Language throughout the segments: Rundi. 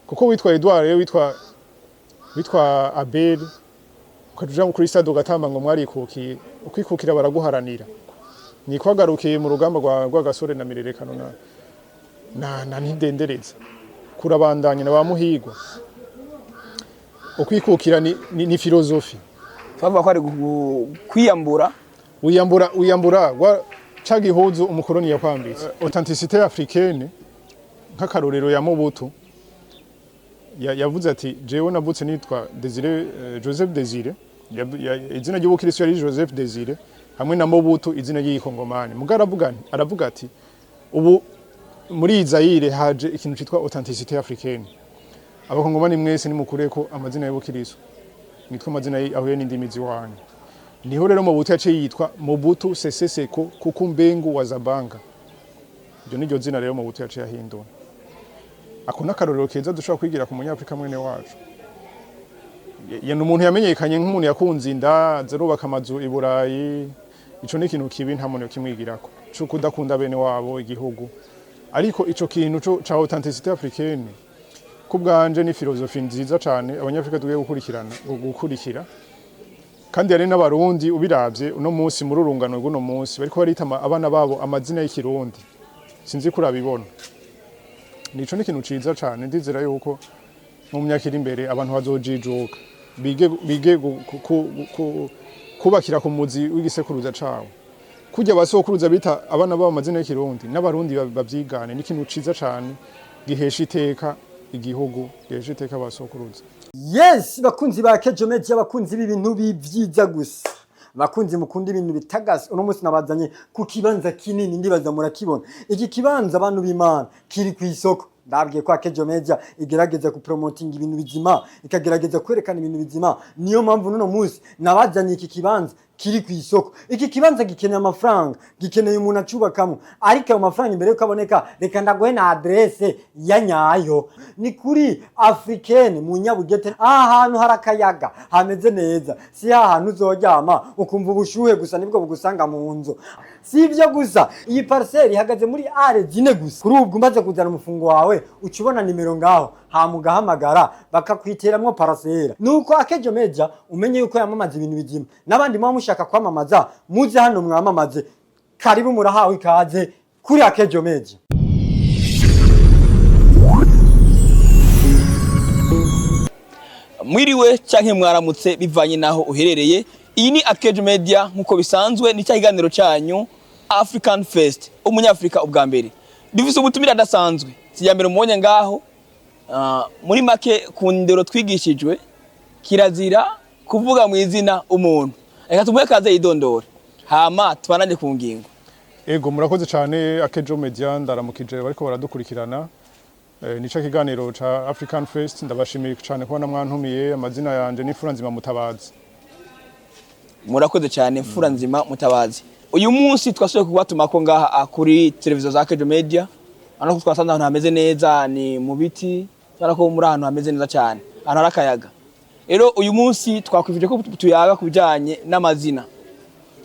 Kuko witwa Edouard rero, witwa Abel, ukaja kuri stade ugatamba ngo mwarikukiye, ukwikukira baraguharanira. Ni kwagarukiye mu rugamba rwa Gasore na Mirerekano na Ntidendereza, kurabandanya na ba Muhigwa. Ukwikukira ni philosophie. Twavuga ko ari kwiyambura. Wiyambura ca gihuzu umukoroni yakwambitse. Authenticité africaine, nk'akarorero ya Mobutu, yavuze ati: "Jewe navutse nitwa Desire, Joseph Desire." Izina ry'ubukristo yari Joseph Desire, hamwe na Mobutu, izina ry'igikongomani. Muga aravuga ati: "Ubu muri Zaire haje ikintu citwa authenticité africaine. Abakongomani mwese nimukureko amazina y'ubukristo, nitwa amazina ahuye n'indimi ziwanyu." Niho rero Mobutu yaciye yitwa Mobutu Sese Seko Kuku Mbengu wa Zabanga. Iryo niryo zina rero Mobutu yaciye ahindura. Ako n'akarorero keza dushobora kwigira ku Munyafrika mwene wacu. Ni umuntu yamenyekanye nk'umuntu yakunze inda, azarubaka amazu i Burayi. Ico ni ikintu kibi, nta muntu yokimwigirako, co kudakunda bene wabo, igihugu. Ariko ico kintu ca authenticité africaine, ku bwanje ni philosophie nziza cane Abanyafrika dukwiye gukurikira. Kandi hari n'Abarundi, ubiravye uno munsi, muri urungano rw'uno munsi, bariko barita abana babo amazina y'Ikirundi. Sinzi ko urabibona. Nico ni ikintu ciza cane. Ndizera yuko mu myaka iri imbere abantu bazojijuka, bige kubakira ku muzi w'igisekuruza cawo, kurya basokuruza bita abana babo amazina y'Ikirundi, n'Abarundi bavyigane. Ni ikintu ciza cane gihesha iteka igihugu, gihesha iteka abasokuruza. Yes, bakunzi ba Kejo Media, bakunzi b'ibintu b'ivyiza gusa, bakunzi mukunda ibintu bitagase, uno munsi nabazanye ku kibanza kinini. Ndibaza murakibona iki kibanza, abantu b'Imana, kiri ku isoko. Ndabwiye ko Akejo Media igerageza kupromotinga ibintu bizima, ikagerageza kwerekana ibintu bizima. Niyo mpamvu n'uno munsi nabazanye iki kibanza kiri ku isoko. Iki kibanza gikeneye amafaranga, gikeneye umuntu acubakamo. Ariko ayo mafaranga imbere yuko aboneka, reka ndaguhe na adresse ya nyayo. Ni kuri Africaine mu Nyabugete. Aha hantu hari akayaga, hameze neza. Si ha hantu uzoryama ukumva ubushuhe gusa nibwo bugusanga mu nzu. Si ibyo gusa, iyi parcelle ihagaze muri are 4 gusa. Kuri ubwo umaze kuzana umufungo wawe, uca ubona nimero ngaho, hama ugahamagara bakakwiteramwo parcelle. Nuko Akejo Media umenye yuko yamamaza ibintu bizima. N'abandi muba mushaka kwamamaza, muze hano mwamamaze. Karibu, murahawe ikaze kuri Akejo Media. Mwiriwe canke mwaramutse, bivanye naho uherereye. Iyi ni Akejo Media, nkuko bisanzwe ni cya kiganiro cyanyu African First, Umunyafrika ubwa mbere. Dufise ubutumire adasanzwe, si mbere mubonye ngaho. Muri make, ku ndero twigishijwe, kirazira kuvuga mu izina umuntu. Reka tumuhe kaze yidondore, hama tubananye ku ngingo. Ego, murakoze cyane Akejo Media. Ndaramukije bariko baradukurikirana. Nico kiganiro ca African First. Ndabashimiye cyane kubona mwantumiye. Amazina yanje ni Furanzima Mutabazi. Murakoze cyane, Mfura Nzima Mutabazi. Uyu munsi twasubiye kubatumako ngaha kuri televiziyo za Akejo Media. Urabona ko twasanze ahantu hameze neza, ni mu biti. Urabona ko muri ahantu hameze neza cyane, ahantu hari akayaga. Rero uyu munsi twakwifuje ko tuyaga ku bijyanye n'amazina,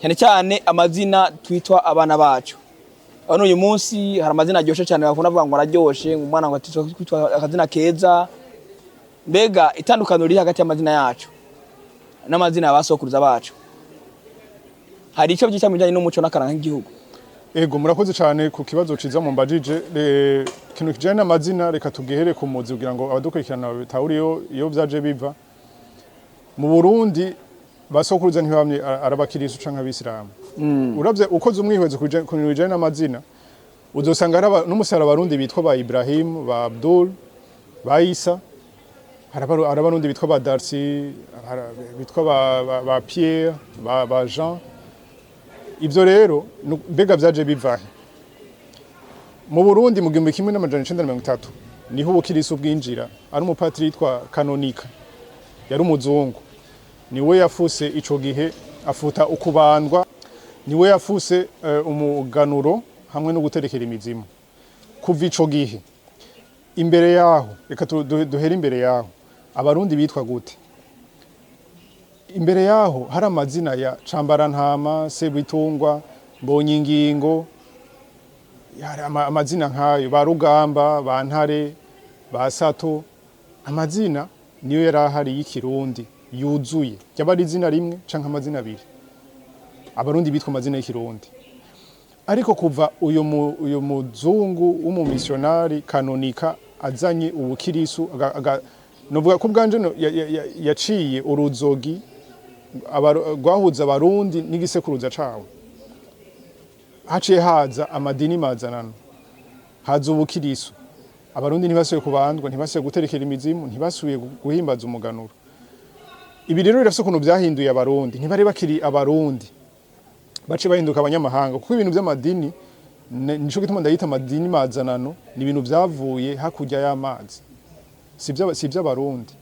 cyane cyane amazina twitwa abana bacu. Urabona uyu munsi hari amazina aryoshye cyane, bakunda kuvuga ngo araryoshe, ngo umwana ngo kwitwa akazina keza. Mbega itandukaniro riri hagati y'amazina yacu n'amazina ya basokuruza bacu, hari icyo byita mu bijyanye n'umuco n'akaranga k'igihugu? Ego, murakoze cyane ku kibazo ciza mumbajije. Ikintu kijanye n'amazina, reka tugihere ku muzi kugira ngo abadukurikirana batahure iyo vyaje biva. Mu Burundi basokuruza ntibamye ari abakirisu canke abisilamu. Uravye, ukoze umwihwezo ku bintu bijanye n'amazina, uzosanga hari n'umunsi hari Abarundi bitwa ba Ibrahim, ba Abdul, ba Isa. Hari Abarundi bitwa ba Darcy, bitwa ba Pierre, ba Jean. Ivyo rero mbega vyaje bivahe? Mu Burundi mu 1930 niho ubukirisu bwinjira. Ari umupatiri yitwa Kanonika, yari umuzungu, niwe yafuse ico gihe, afuta ukubandwa, niwe yafuse umuganuro hamwe no guterekera imizimu. Kuva ico gihe, imbere yaho, reka duhere imbere yaho, Abarundi bitwa gute? Imbere yaho hari amazina ya Cambarantama, Sebitungwa, Mbonyingingo, hari amazina nk'ayo, ba Rugamba, ba Ntare, ba Sato. Amazina niyo yari ahari y'ikirundi yuzuye, ryaba ari izina rimwe canke amazina abiri. Abarundi bitwa amazina y'ikirundi. Ariko kuva uyu muzungu w'umumissionari kanonika azanye ubukirisu, novuga ko ubwanje yaciye uruzogi rwahuza abarundi n'igisekuruza cabo, haciye haza amadini mazanano, haza ubukirisu. Abarundi ntibasubiye kubandwa, ntibasubiye guterekera imizimu, ntibasubiye guhimbaza umuganuro. Ibi rero birafise ukuntu vyahinduye abarundi. Ntibari bakiri abarundi, bace bahinduka abanyamahanga, kuko ibintu vy'amadini, nico gituma ndayita amadini mazanano, ni ibintu vyavuye hakurya y'amazi, si ivy'abarundi.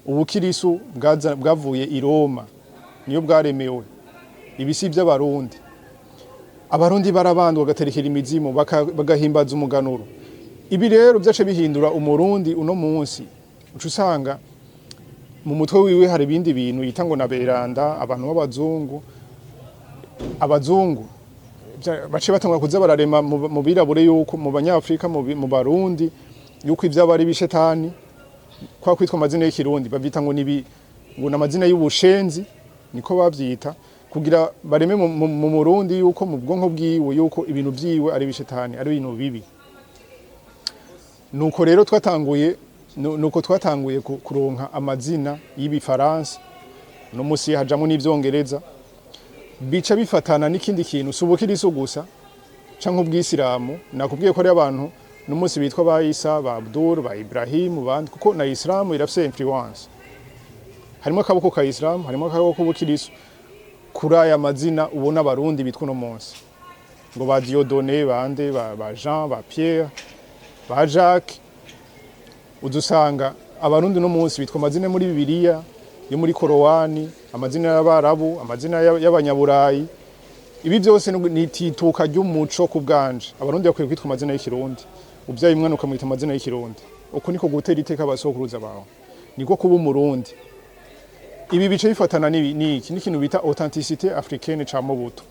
Ubukirisu bwavuye i Roma, niyo bwaremewe. Ibi si ivy'abarundi. Abarundi barabandwa, bagaterekera imizimu, bagahimbaza umuganuro. Ibi rero vyace bihindura umurundi. Uno munsi uca usanga mu mutwe wiwe hari ibindi bintu yita ngo na beranda, abantu b'abazungu. Abazungu bace batangura kuza bararema mu birabure, yuko mu banyafrika, mu barundi, yuko ivyabo ari ibishetani. Kwa kwitwa amazina y'ikirundi bavyita ngo nibi, ngo n'amazina y'ubushenzi, niko bavyita, kugira bareme mu murundi yuko mu bwonko bwiwe yuko ibintu vyiwe ari ibishetani, ari ibintu bibi. Nuko rero twatanguye nuko twatanguye kuronka amazina y'ibifaransa, no musi hajamwo n'ivyongereza, bica bifatana n'ikindi kintu. Si ubukirisu gusa canke ubwisilamu. Nakubwiye ko ari abantu n'umunsi bitwa ba Isa, ba Abdul, ba Ibrahim, bandi, kuko na Islamu irafise influence. Harimo akaboko ka Islam, harimo akaboko k'ubukirisu kuri aya mazina ubona abarundi bitwa uno munsi, ngo ba Dieudonné, bande, ba Jean, ba Pierre, ba Jacques. Udusanga abarundi uno munsi bitwa amazina muri Bibiliya, yo muri Korowani, amazina y'abarabu, amazina y'abanyaburayi. Ibi byose ni itituka ry'umuco. Ku bwanje, abarundi bakwiye kwitwa amazina y'ikirundi. Ubyaye umwana ukamwita amazina y'ikirundi, uko niko gutera iteka abasokuruza bawe, niko kuba umurundi. Ibi bice bifatana n'iki n'ikintu bita authenticité africaine ca Mobutu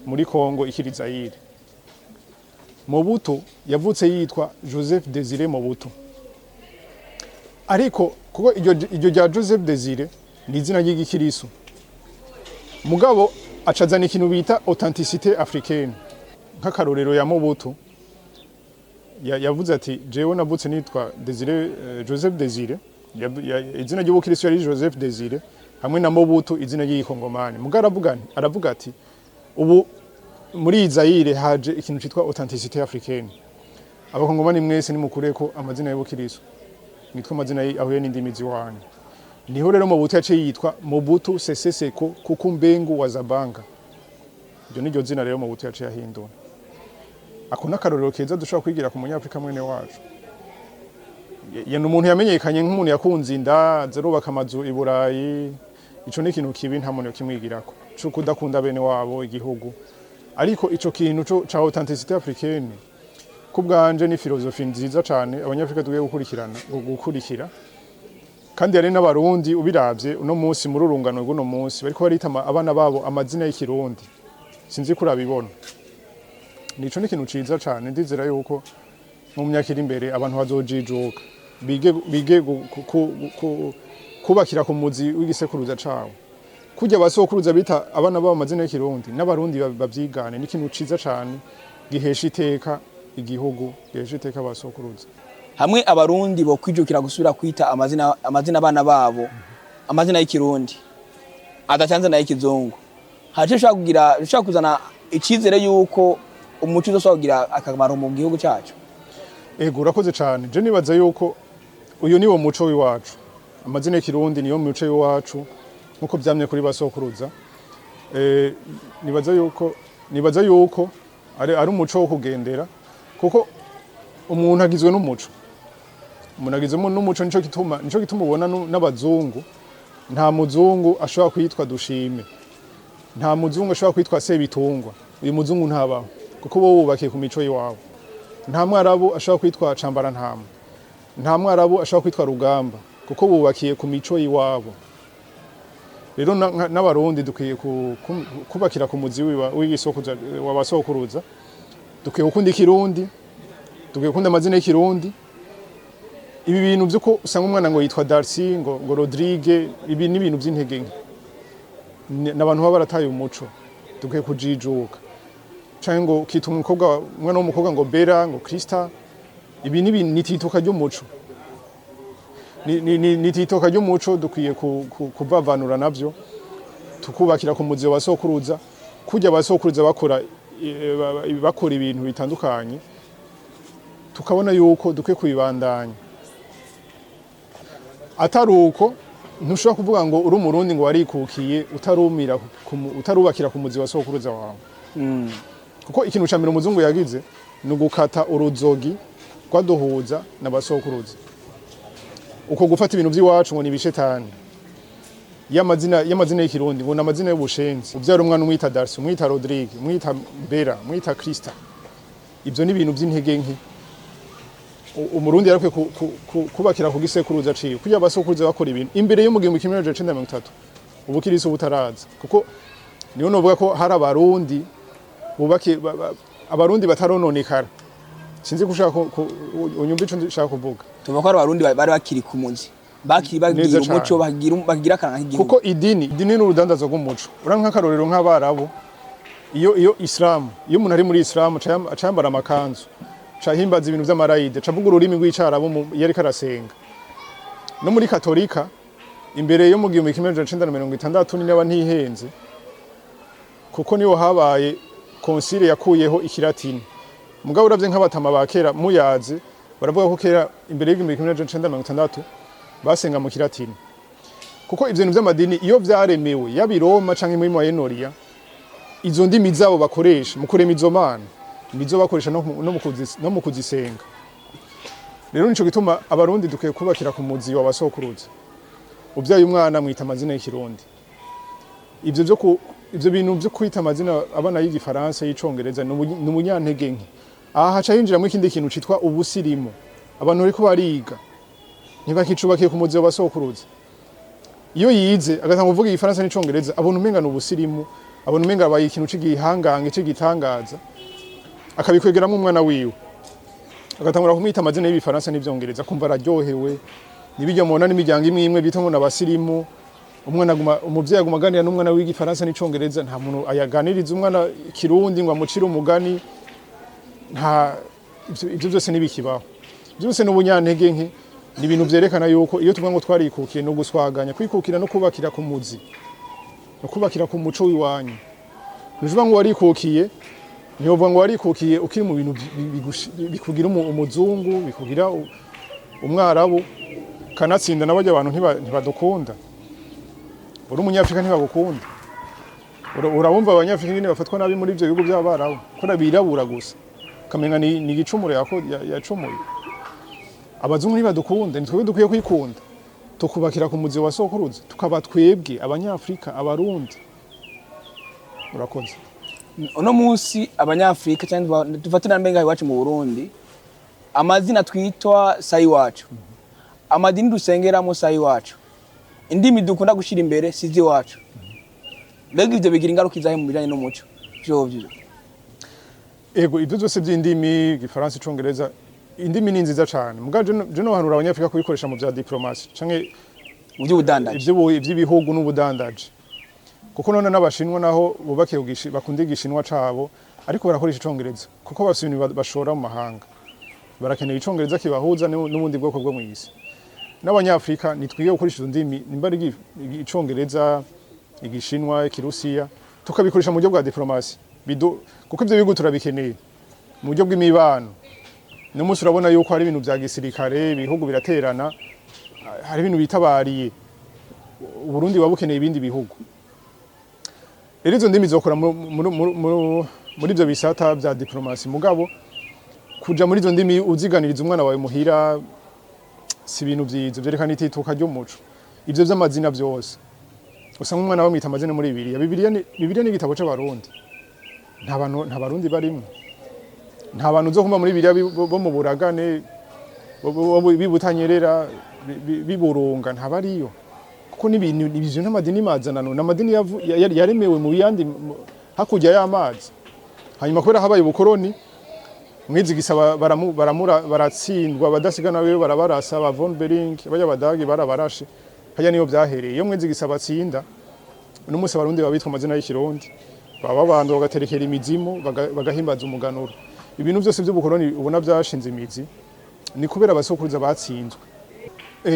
muri Congo ikiri Zaire. Mobutu yavutse yitwa Joseph Désiré Mobutu, ariko kuko iryo rya Joseph Désiré ni izina ry'igikirisu, mugabo acazana ikintu bita authenticité africaine. Nk'akarorero ya Mobutu, yavuze ati: "Jewe navutse nitwa Désiré, Joseph Désiré." Izina ry'ubukirisu yari Joseph Désiré, hamwe na Mobutu, izina ry'igikongomani. Mugabo aravuga ati: "Ubu muri Zaire haje ikintu citwa authenticité africaine. Abakongomani mwese nimukureko amazina y'ubukirisu, nitwa amazina ahuye n'indimi ziwanyu." Niho rero Mobutu yaciye yitwa Mobutu Sese Seko Kuku Mbengu wa Zabanga. Iryo niryo zina rero Mobutu yaciye ahindura. Ako n'akarorero keza dushobora kwigira ku munyafrika mwene wacu. Ni umuntu yamenyekanye nk'umuntu yakunze inda, azarubaka amazu i Burayi. Ico ni ikintu kibi, nta muntu yokimwigirako, co kudakunda bene wabo, igihugu. Ariko ico kintu co ca authenticité africaine, ku bwanje ni philosophie nziza cane abanyafrika tugiye gukurikirana, gukurikira. Kandi hari n'abarundi ubiravye uno munsi, muri urungano rw'uno munsi, bariko barita abana babo amazina y'ikirundi. Sinzi ko urabibona. Nico ni ikintu ciza cane. Ndizera yuko mu myaka iri imbere abantu bazojijuka, bige kubakira ku muzi w'igisekuruza cawo, kurya abasokuruza bita abana babo amazina y'ikirundi, n'abarundi bavyigane. Ni ikintu ciza cane gihesha iteka igihugu, gihesha iteka abasokuruza. Hamwe abarundi bokwijukira gusubira kwita amazina abana babo amazina y'ikirundi adacanze n'ay'ikizungu, hari ico bishobora kugira, bishobora kuzana icizere yuko umuco uzoshobora kugira akamaro mu gihugu cacu? Ego, urakoze cane. Je nibaza yuko uyu niwo muco w'iwacu. Amazina y'ikirundi niyo muco w'iwacu, nkuko vyamye kuri basokuruza. Nibaza yuko ari umuco wo kugendera, kuko umuntu agizwe n'umuco. Umuntu agizwe n'umuco. Nico gituma ubona n'abazungu, nta muzungu ashobora kwitwa Dushime, nta muzungu ashobora kwitwa Sebitungwa. Uyu muzungu ntabaho, kuko bo wubakiye ku mico y'iwabo. Nta mwarabu ashobora kwitwa Cambarantama, nta mwarabu ashobora kwitwa Rugamba, kuko bubakiye ku mico y'iwabo. Rero n'abarundi dukwiye kubakira ku muzi w'abasokuruza. Dukwiye gukunda ikirundi, dukwiye gukunda amazina y'ikirundi. Ibi bintu by'uko usanga umwana ngo yitwa Darcy, ngo Rodrigue, ibi ni ibintu by'intege nke. N'abantu baba barataye umuco. Dukwiye kujijuka. Canke ngo ukita umukobwa, umwana w'umukobwa ngo Bera, ngo Krista, ibi ni ibintu, ni itituka ry'umuco. Ni itituka ry'umuco. Dukwiye kuvavanura navyo, tukubakira ku muzi wa sokuruza, kurya abasokuruza bakora, bakora ibintu bitandukanye, tukabona yuko dukwiye kubibandanya. Atari uko, ntushobora kuvuga ngo uri Umurundi, ngo warikukiye, utarumira utarubakira ku muzi wa sokuruza wawe. Kuko ikintu ca mbere umuzungu yagize ni ugukata uruzogi rwaduhuza na basokuruza. Uko gufata ibintu by'iwacu ngo ni ibishetani, y'amazina y'ikirundi ngo ni amazina y'ubushenzi, ubyara umwana umwita Darcy, umwita Rodrigue, umwita Bera, umwita Krista, ibyo ni ibintu by'intege nke. Umurundi yarakwiye kubakira ku gisekuruza ciwe, kugira abasokuruza bakora ibintu imbere yo mu 1930, ubukirisu butaraza. Kuko niyo novuga ko hari Abarundi bubake, Abarundi batarononekara. Sinzi ko ushaka unyumva ico nshaka kuvuga. Tuvuga ko ari Abarundi bari bakiri ku muzi, bakiri bagira Neza umuco, cane. bagira akaranga k'igihugu. Kuko idini ni urudandazo rw'umuco. Urabona nk'akarorero nk'Abarabu, iyo Islam, iyo umuntu ari muri Islam aca yambara amakanzu, aca ahimbaza ibintu vy'amarayide, aca avuga ururimi rw'Icarabu iyo ariko arasenga. No muri Katolika, imbere yo mu 1960, niba ntihenze, kuko niho habaye concile yakuyeho Ikilatini. Mugabo uravye nk'abatama ba kera muyaze, baravuga ko kera imbere y'1960 basenga mu Kilatini. Kuko ivyo bintu vy'amadini iyo vyaremewe, yaba i Roma canke muri Moyen-Orient, izo ndimi zabo bakoresha mu kurema izo mana nizo bakoresha no mu kuzisenga. Rero nico gituma Abarundi dukwiye kubakira ku muzi wa basokuruza. Ubyaye umwana, mwita amazina y'Ikirundi. Ivyo bintu vyo kwita amazina abana y'Igifaransa, y'Icongereza, ni ubunyantege nke. Aha haca hinjiramwo ikindi kintu citwa ubusirimu. Abantu bariko bariga ntibakicubakiye ku muzi wa basokuruza. Iyo yize agatanga kuvuga Igifaransa n'Icongereza, abona umenga ni ubusirimu, abona umenga abaye ikintu c'igihangange, c'igitangaza, akabikwegeramwo umwana wiwe, agatangura kumwita amazina y'Ibifaransa n'Ivyongereza, kumva araryohewe. Nibijya mubona n'imiryango imwe imwe bita ngo n'abasirimu. Umwana aguma, umuvyeyi aguma aganira n'umwana w'Igifaransa n'Icongereza, nta muntu ayaganiriza umwana Kirundi ngo amucire umugani. Nta ivyo byose ntibikibaho. Byose ni ubunyantege nke. Ni ibintu vyerekana yuko iyo tuvuga ngo twarikukiye, no guswaganya, kwikukira no kubakira ku muzi, no kubakira ku muco w'iwanyu. Ntuvuga ngo warikukiye, ntiwovuga ngo warikukiye ukiri mu bintu bikugira umuzungu, bikugira umwarabu. Kanatsinda n'abarya abantu ntibadukunda. Uri Umunyafrika, ntibagukunda. Urabumva Abanyafrika ingene bafatwa nabi muri ivyo bihugu by'Abarabu, ko birabura gusa, kamenga ni igicumuro yacumuye. Abazungu ntibadukunda. Ni twebwe dukwiye kwikunda, tukubakira ku muzi wa sokuruza, tukaba twebwe Abanyafrika, Abarundi. Urakoze. Uno munsi Abanyafrika, cyangwa dufate na mbenga iwacu mu Burundi, amazina twitwa si iwacu, amadini dusengeramo si iwacu, indimi dukunda gushira imbere si iwacu. Mbega ivyo bigira ingaruka izahe mu bijanye n'umuco vyovyo? Ego, ibyo byose by'indimi, Igifaransa, Icongereza, indimi ni nziza cyane. Mugabo je nohanura Abanyafrika kubikoresha mu bya diplomasi canke mu by'ubudandaji, iby'ibihugu n'ubudandaji. Kuko none n'Abashinwa naho bubakiye bakunda Igishinwa cabo, ariko barakoresha Icongereza, kuko bafise ibintu bashora mu mahanga, barakeneye Icongereza kibahuza n'ubundi bwoko bwo mw'isi. N'Abanyafrika nitwige gukoresha izo ndimi, nimba ari Icongereza, Igishinwa, Ikirusiya, tukabikoresha mu buryo bwa diplomasi. Kuko ivyo bihugu turabikeneye mu buryo bw'imibano. N'umunsi urabona yuko hari ibintu vya gisirikare, ibihugu biraterana, hari ibintu bitabariye. Uburundi buba bukeneye ibindi bihugu. Rero izo ndimi zokora muri ivyo bisata vya diplomasi. Mugabo kuja muri izo ndimi uziganiriza umwana wawe muhira si ibintu vyiza, vyerekana itituka ry'umuco. Ivyo vy'amazina vyose usanga umwana bamwita amazina muri Bibiliya. Bibiliya ni igitabo c'Abarundi, nta bantu, nta Barundi barimwo. Nta bantu uzokumva muri Bibiliya bo mu Buragane, b'Ibutanyerera, b'iburunga, ntabariyo. Kuko n'ibintu ibyo n'amadini mazanano, n'amadini yaremewe mu yandi hakurya y'amazi. Hanyuma kubera habaye ubukoroni, Mwizigisa baratsindwa, abadasigana biwe barabarasa, ba von Bering bajya badagi barabarashe. Hajya niyo byahereye. Iyo Mwizigisa batsinda, uno munsi Abarundi babitwa amazina y'Ikirundi, baba abantu bagaterekera imizimu, bagahimbaza umuganuro. Ibintu byose by'ubukoloni ubona byashinze imizi ni kubera abasokuruza batsinzwe.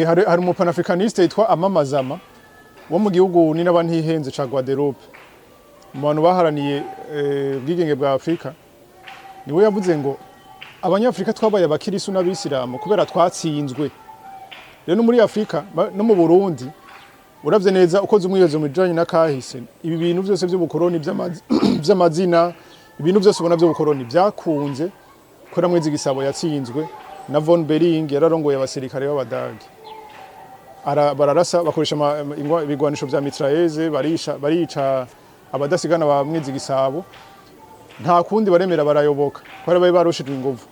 Hari umupanafricaniste yitwa Amamazama wo mu gihugu ni n'abantihenze ca Guadeloupe, mu bantu baharaniye ubwigenge bwa Afrika. Niwe yavuze ngo Abanyafrika twabaye abakirisu n'abisilamu kubera twatsinzwe. Rero no muri Afrika, no mu Burundi, uravye neza, ukoze umwiyezo mu bijanye n'akahise, ibi bintu byose by'ubukoloni, vy'amazina, ibintu byose ubona by'ubukoloni byakunze kubera Mwezi Gisabo yatsinzwe na von Bering, yararongoye abasirikare b'Abadagi. Bararasa, bakoresha ibigwanisho vya mitrailleuses, barisha, barica abadasigana ba Mwezi Gisabo. Nta kundi, baremera barayoboka kubera bari barushijwe inguvu.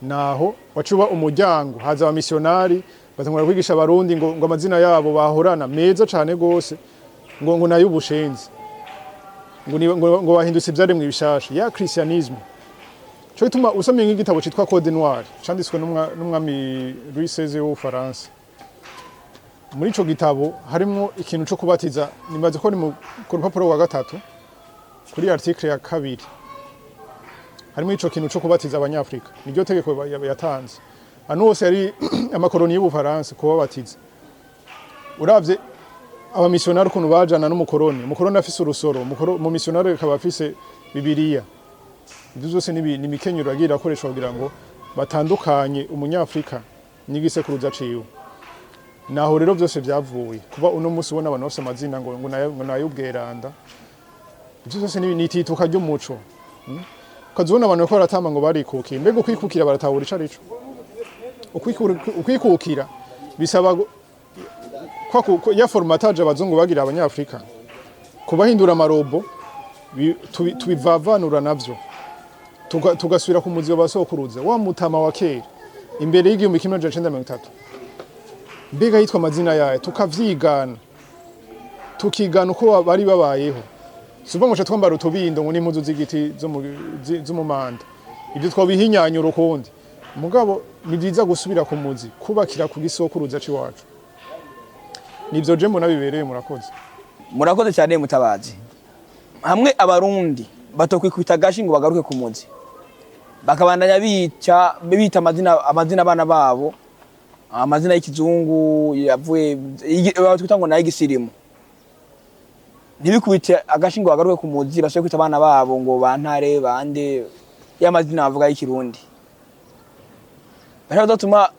Naho wacuba umuryango, haza abamisiyonari, batangura kwigisha Abarundi ngo amazina yabo bahorana meza cane gose ngo nayo ubushenzi, ngo bahindutse ivyaremwe bishasha ya christianisme. Cyo gituma usomye nk'igitabo citwa Code Noir canditswe n'umwami Louis XVI w'Ubufaransa, muri ico gitabo harimwo ikintu co kubatiza. Nibaze ko ni ku rupapuro rwa gatatu, kuri article ya kabiri, harimo ico kintu co kubatiza Abanyafrika. Niryo tegeko yatanze ahantu hose yari amakoloni y'Ubufaransa, kubabatiza. Uravye abamisiyonari ukuntu bajana n'umukoloni, umukoloni afise urusoro, umumisiyonari akaba afise Bibiliya. Ivyo vyose ni imikenyero yagiye irakoreshwa kugira ngo batandukanye Umunyafrika n'igisekuruza ciwe. Naho rero vyose vyavuye kuba uno musi ubona abantu bafise amazina ngo nay'ubweranda. Ivyo vyose ni itituka ry'umuco. Ukazibona abantu bariko baratamba ngo barikukiye. Mbega ukwikukira baratahura ico arico? Ukwikukira bisaba ya formatage abazungu bagira Abanyafrika, kubahindura amarobo, tubivavanura navyo, tugasubira ku muzi wa basokuruza, wa mutama wa kera imbere y'1930. Mbega yitwa amazina yayo? Tukavyigana, tukigana uko bari babayeho. Si ukuvuga ngo ca twambara utubindo ngo n'impuzu z'igiti zo mu manda. Ibyo twobihinyanyura ukundi. Mugabo ni vyiza gusubira ku muzi, kubakira ku gisokuruza c'iwacu. Nivyo je mbona bibereye. Murakoze. Murakoze cyane, Mutabazi. Hamwe Abarundi batokwikubita agashi ngo bagaruke ku muzi, bakabandanya bica bita amazina abana babo amazina y'ikizungu yavuye twita ngo nayigisirimu, ntibikubite agashi ngo bagaruke ku muzi, basubire kwita abana babo ngo bantare bande y'amazina bavuga y'Ikirundi, bashobora kuzotuma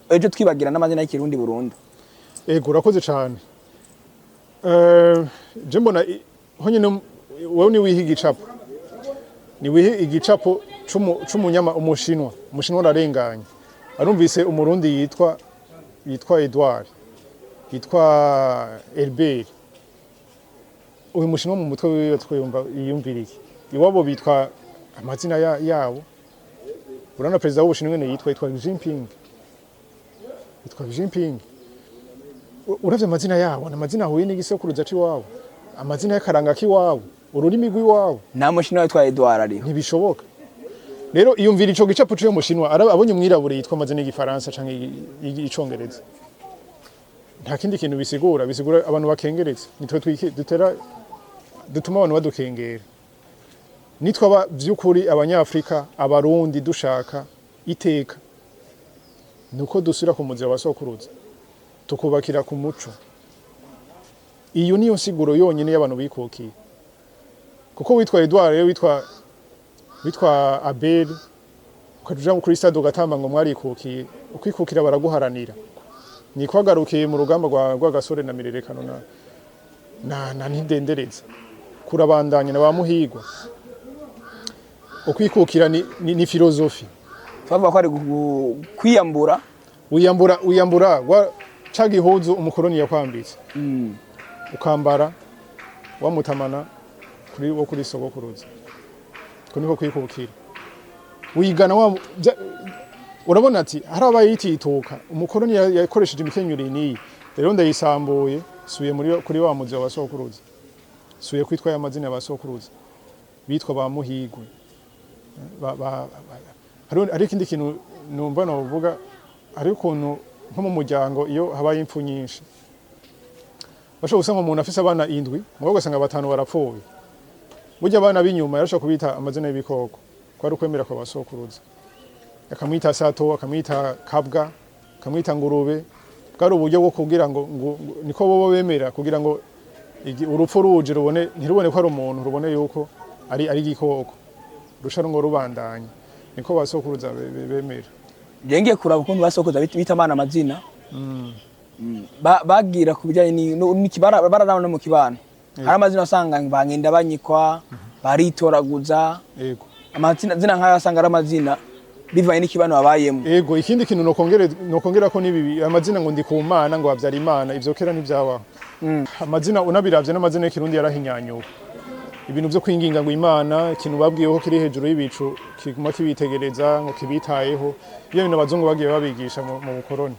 ejo twibagira n'amazina y'Ikirundi burundu. Ego, urakoze cane. Je mbona honyine wewe ni wiha igicapo, ni wiha igicapo c'umunyama umushinwa. Umushinwa ararenganye, arumvise Umurundi yitwa Edouard, yitwa Herbert. Uyu mushinwa mu mutwe wiwe twiyumva yiyumvira iki? Iwabo bitwa amazina yabo. Urabona perezida w'Ubushinwa nyene yitwa Xi Jinping, yitwa Xi Jinping. Uravye amazina yabo, ni amazina ahuye n'igisekuruza c'iwabo, amazina y'akaranga k'iwabo, ururimi rw'iwabo. Nta mushinwa witwa Edouard ariho. Ntibishoboka. Rero iyumvira ico gicapo c'uyo mushinwa abonye umwirabure yitwa amazina y'Igifaransa canke y'Icongereza. Nta kindi kintu bisigura, bisigura abantu bakengeretse. Nitwe dutera dutuma abantu badukengera. Nitwaba vy'ukuri Abanyafrika, Abarundi, dushaka iteka, nuko dusubira ku muzi wa basokuruza, tukubakira ku muco. Iyo niyo nsiguro yonyine y'abantu bikukiye. Kuko witwa Edouard rero, witwa Abel, ukaja kuri stade ugatamba ngo mwarikukiye, ukwikukira baraguharanira. Ni kwagarukiye mu rugamba rwa Gasore na Mirerekano na Ntidendereza, kurabandanya na ba Muhigwa. Ukwikukira ni philosophie. Twavuga ko ari kwiyambura. Wiyambura ca gihuzu umukoloni yakwambitse, ukambara wamutamana kuri wo kuri sogokuruza. Ko niko kwikukira. Wigana wa urabona ati hari abayitituka umukoloni yakoresheje imikenyero niyi, rero ndayisambuye, suye muri kuri wa muzi wa basokuruza, suye kwitwa ya mazina ya basokuruza, bitwa ba Muhigwe. Hari ikindi kintu numva novuga, hari ukuntu nko mu muryango iyo habaye impfu nyinshi, bashobora gusanga umuntu afise abana indwi, mugabo ugasanga batanu barapfuye. Burya abana b'inyuma yarashobora kubita amazina y'ibikoko, ko ari ukwemera kwa basokuruza, akamwita sato, akamwita kabwa, akamwita ngurube. Bwari uburyo bwo kugira ngo niko bobo bemera, kugira ngo urupfu ruje rubone, ntirubone ko ari umuntu, rubone yuko ari igikoko, rusha ngo rubandanye. Niko basokuruza bemera. Je ngiye kuraba ukuntu basokoza bita abana amazina. Bagira ku bijyanye bararaba no mu kibano, hari amazina usanga bangenda banyikwa, baritoraguza. Amazina zina nk'ayo asanga ari amazina bivanye n'ikibano babayemo. Ego, ikindi kintu nokongera ko nibi amazina ngo Ndikumana, ngo habyara Imana, ivyo kera ntibyabaho. Amazina unabiravye, n'amazina y'Ikirundi yarahinyanyuwe. Ibintu vyo kwinginga ngo Imana, ikintu babwiyeho kiri hejuru y'ibicu, kiguma kibitegereza, ngo kibitayeho, iyo bintu abazungu bagiye babigisha mu bukoroni.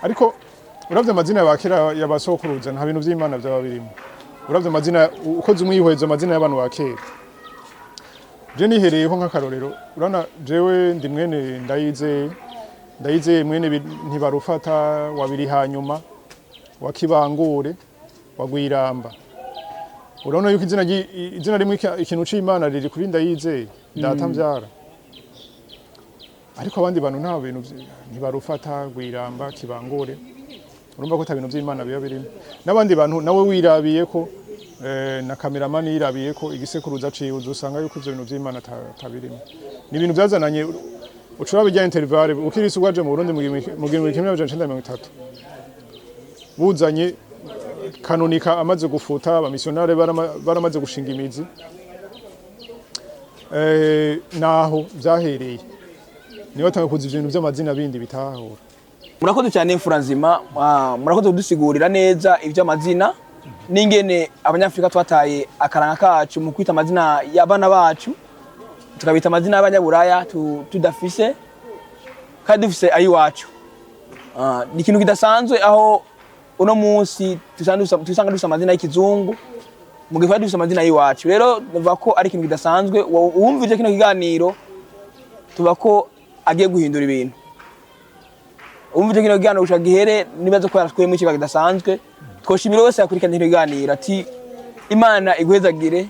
Ariko uravye amazina ya kera y'abasokuruza, nta bintu vy'Imana vyaba birimo. Uravye amazina, ukoze umwihwezo amazina y'abantu ba kera, je nihereyeho nk'akarorero, urabona jewe ndi mwene Ndayizeye, Ndayizeye mwene Ntibarufata wabiri, hanyuma wa Kibangure wa Gwiramba. Urabona yuko izina rimwe ikintu c'Imana riri kuri Ndayizeye data mvyara, ariko abandi bantu nta bintu Ntibarufata, Gwiramba, Kibangure, urumva ko ata bintu vy'Imana biba birimo. N'abandi bantu nawe wirabiye ko na kameramani yirabiye ko igisekuruza ciwe, uzosanga yuko ivyo bintu vy'Imana atabirimo. Ni ibintu byazananye ucura bijya intervalle ukirisi waje mu Burundi mu 1930, buzanye kanonika amaze gufuta, abamisiyonari baramaze gushinga imizi, naho vyahereye niho batanguye kuza ivyo bintu vy'amazina bindi bitahura. Murakoze cyane, mfura nzima. Murakoze kudusigurira neza iby'amazina n'ingene Abanyafurika twataye akaranga kacu mu kwita amazina y'abana bacu, tukabita amazina y'abanyaburaya tudafise kandi dufise ayiwacu. Ni ikintu kidasanzwe aho uno munsi tusanga dufise amazina y'ikizungu mu gihe twari dufise amazina y'iwacu. Rero nuvuga ko ari ikintu kidasanzwe. Uwumvije kino kiganiro, tuba ko agiye guhindura ibintu. Umvise kino kiganiro gushika gihere, nibaza ko yarakuyemo ikiba kidasanzwe. Twoshimira wese yakurikiranye kino kiganiro, ati Imana iguhezagire,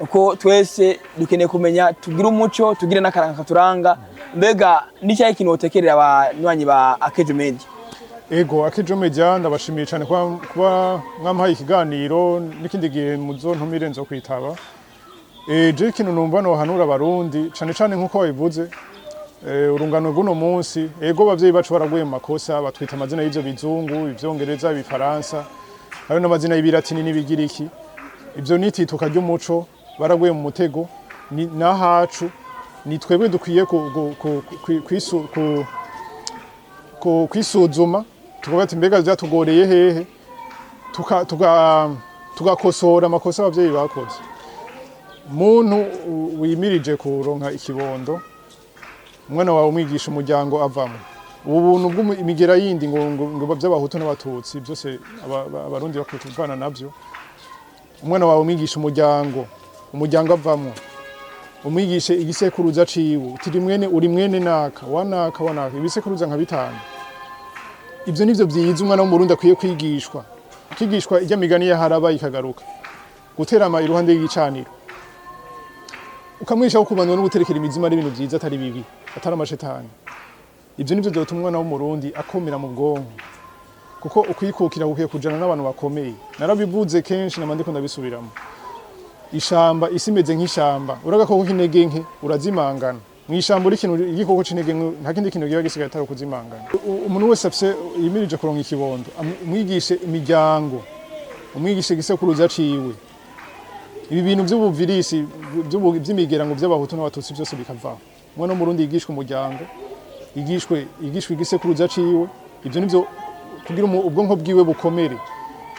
uko twese dukeneye kumenya, tugire umuco, tugire n'akaranga katuranga. Mbega n'icyayi ikintu wotekerera abanywanyi ba Akejo Media? Ego, Akejo Media ndabashimiye cyane kuba mwampaye ikiganiro, n'ikindi gihe muzontumire nzo kwitaba. Je ikintu numva nohanura Abarundi cane cane, nkuko babivuze, urungano rw'uno munsi, ego, abavyeyi bacu baraguye mu makosa, batwita amazina y'ivyo bizungu, Ivyongereza, Ibifaransa, hari n'amazina y'Ibiratini n'Ibigiriki. Ivyo nitituka ry'umuco, baraguye mu mutego. Ni nahacu, ni twebwe dukwiye kwisuzuma, tukavuga ati mbega vyatugoreye hehe, tugakosora amakosa abavyeyi bakoze. Muntu wimirije kuronka ikibondo, umwana wawe umwigisha umuryango avamo. Ubu buntu bw'imigera yindi ngo by'Abahutu n'Abatutsi byose, Abarundi bakwiye kuvana navyo. Umwana wawe umwigisha umuryango avamwo, umwigishe igisekuruza ciwe, uti uri mwene, uri mwene naka wa naka wa naka, ibisekuruza nka bitanu. Ivyo nivyo vyiza umwana w'Umurundi akwiye kwigishwa, kwigishwa ijya migani y'aharaba ikagaruka, guterama iruhande y'igicaniro, ukamwigisha ko kubandwa no guterekera imizima ari ibintu vyiza, atari bibi, atari amashetani. Ivyo nivyo vyotuma umwana w'Umurundi akomera mu bwonko, kuko ukwikukira gukwiye kujana n'abantu bakomeye. Narabivuze kenshi, nama ndiko ndabisubiramo. Ishamba, isi imeze nk'ishamba, uri agakoko k'intege nke urazimangana mw'ishamba. Uri ikintu, igikoko c'intege nke, nta kindi kintu kiba gisigaye atari ukuzimangana. Umuntu wese afise yimirije kuronka ikibondo, umwigishe imiryango, umwigishe igisekuruza ciwe. Ibi bintu vy'ubuvirisi vy'imigera ngo vy'Abahutu n'Abatutsi byose bikavaho. Umwana w'Umurundi yigishwe umuryango, yigishwe igisekuruza ciwe. Ivyo nivyo kugira ubwonko bwiwe bukomere,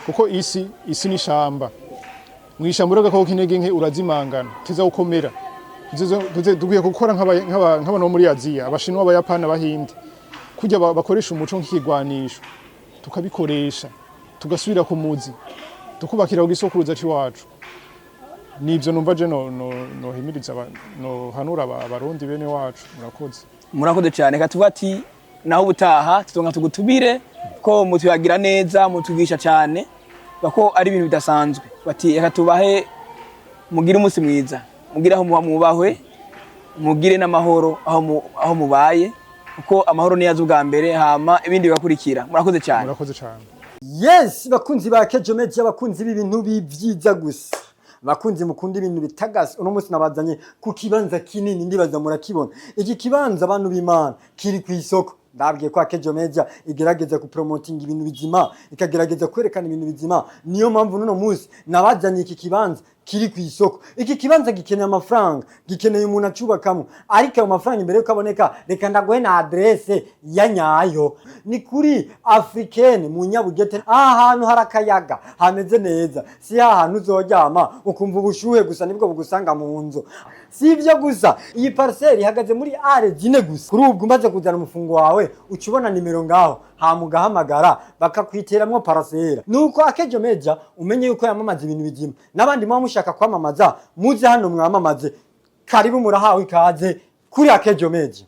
kuko isi ni ishamba. Mw'ishamba uri agakoko k'intege nke urazimangana, tuza gukomera. Dukwiye gukora nk'abantu bo muri Aziya, Abashinwa, Abayapani, Abahindi, kurya bakoresha umuco nk'ikigwanisho, tukabikoresha, tugasubira ku muzi, tukubakira ku gisokuruza c'iwacu. Nivyo numva je no no nohimiriza nohanura abarundi bene wacu. Murakoze. Murakoze cyane. Reka tuvuge ati naho ubutaha tutonga tugutubire ko mutuyagira neza, mutugisha cyane bako ari ibintu bidasanzwe. Bati reka tubahe mugire umunsi mwiza, mugire aho muba mwubahwe, mugire n'amahoro aho mubaye, kuko amahoro niyo aza ubwa mbere, hama ibindi bigakurikira. Murakoze cyane. Murakoze cyane. Yes, bakunzi ba Kejo Media, bakunzi b'ibintu b'ivyiza gusa, bakunzi mukunda ibintu bitagase, uno munsi nabazanye ku kibanza kinini. Ndibaza murakibona iki kibanza, abantu b'Imana, kiri ku isoko. Ndabwiye ko Akejo Media igerageza kupromotinga ibintu bizima, ikagerageza kwerekana ibintu bizima. Niyo mpamvu n'uno munsi nabazanye iki kibanza kiri ku isoko. Iki kibanza gikeneye amafaranga, gikeneye umuntu acubakamo, ariko ayo mafaranga imbere yuko aboneka, reka ndaguhe na adresse ya nyayo. Ni kuri Africaine mu Nyabugete. Aha hantu hari akayaga, hameze neza. Si hantu uzoryama ukumva ubushuhe gusa nibwo bugusanga mu nzu. Si ibyo gusa, iyi parcelle ihagaze muri are 4 gusa. Kuri ubwo umaze kuzana umufungo wawe, uca ubona nimero ngaho, hama ugahamagara bakakwiteramwo parcelle. Nuko Akejo Media umenye yuko yamamaza ibintu bizima. N'abandi muba mushaka kwamamaza, muze hano mwamamaze. Karibu, murahawe ikaze kuri Akejo Media.